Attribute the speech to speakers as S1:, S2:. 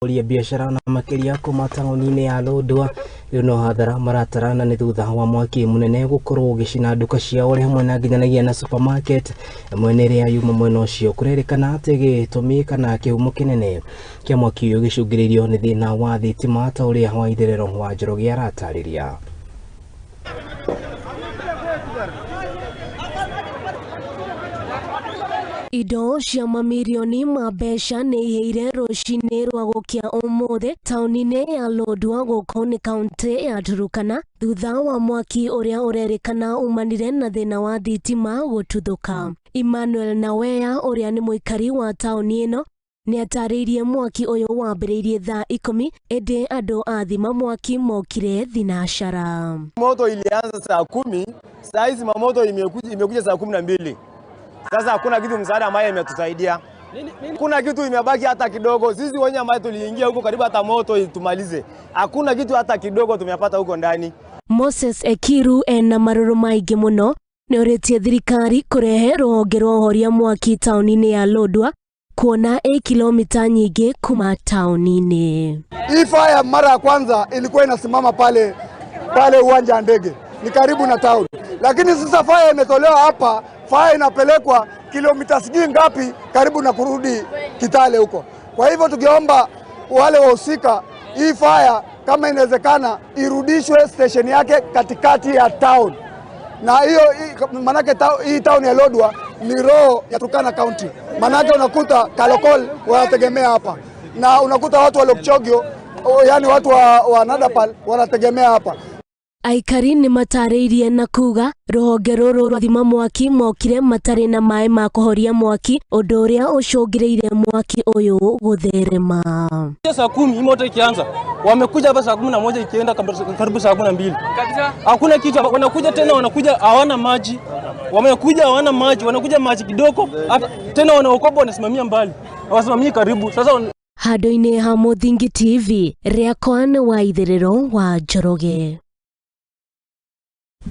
S1: Ahũri a biacara na makĩria kuma taũni-inĩ ya Lodwar rĩu no hathara maratara na nĩ thutha wa mwaki mũnene gũkorwo ũgĩcina nduka ciao oro hamwe na nginyanagia na supermarket ĩmwe nĩ ĩrĩa yuma mwena ũcio. Kũrerĩkana atĩ gĩtũmi kana kĩhumo kĩnene kĩa mwaki ũyũ gĩcũngĩrĩirio nĩ thĩna wa thitima ta ũrĩa wa itherero wa Njoroge aratarĩria.
S2: Indo cia mamirioni ma mbeca nĩ ihĩire rũcinĩ rwa gũkĩa ũmũthĩ taũni-inĩ ya Lodwar gũkũ nĩ kaũntĩ ya Turkana thutha wa mwaki ũrĩa ũrerĩkana umanire na thĩna wa thitima gũtuthũka. Emmanuel Naweya ũrĩa nĩ mũikari wa taũni ĩno nĩatarĩirie mwaki ũyũ wambĩrĩirie thaa ikũmi ĩndĩ andũ a thima mwaki mokire thinacara.
S3: Moto ilianza saa 10, saa hizi mamoto imekuja saa 12. Sasa hakuna kitu msaada ambaye imetusaidia. Kuna kitu imebaki hata kidogo. Sisi wenye ambaye tuliingia huko karibu hata moto itumalize. Hakuna kitu hata kidogo tumepata huko ndani.
S2: Moses Ekiru ena marũrũ maingĩ mũno nĩorĩtie thirikari kũrehe rũhonge rwa ũhoria mwaki taũni-inĩ ya Lodwar kuona ĩ kilomita nyingĩ kuma taũni-inĩ.
S4: Hii fire mara ya kwanza ilikuwa inasimama pale pale uwanja wa ndege, ni karibu na town, lakini sasa fire imetolewa hapa, fire inapelekwa kilomita sijui ngapi karibu na kurudi Kitale huko. Kwa hivyo tukiomba wale wahusika, hii fire kama inawezekana irudishwe station yake katikati ya town, na hiyo manake hii town ya Lodwar ni roho ya Turkana County, manake unakuta Kalokol wanategemea hapa na unakuta watu wa Lokchogio, yani watu wa Nadapal wanategemea hapa.
S2: Aikari nĩ matarĩirie na kuga rũhonge rũrũ rwa thima mwaki mokire matarĩ na maĩ ma kũhoria mwaki ũndũ ũrĩa ũcũngĩrĩirie mwaki ũyũ gũtherema.
S5: Saa 10 hii moto ikianza, wamekuja hapa saa 11 ikienda karibu saa 12. Hakuna kitu, wanakuja tena, wanakuja hawana maji, wamekuja hawana maji, wanakuja maji kidogo, hata tena wanaokopa, wanasimamia mbali, hawasimamii karibu. Sasa
S2: Handũ-inĩ ha Mũthingi TV, rĩakwa nĩ wa itherero wa Njoroge.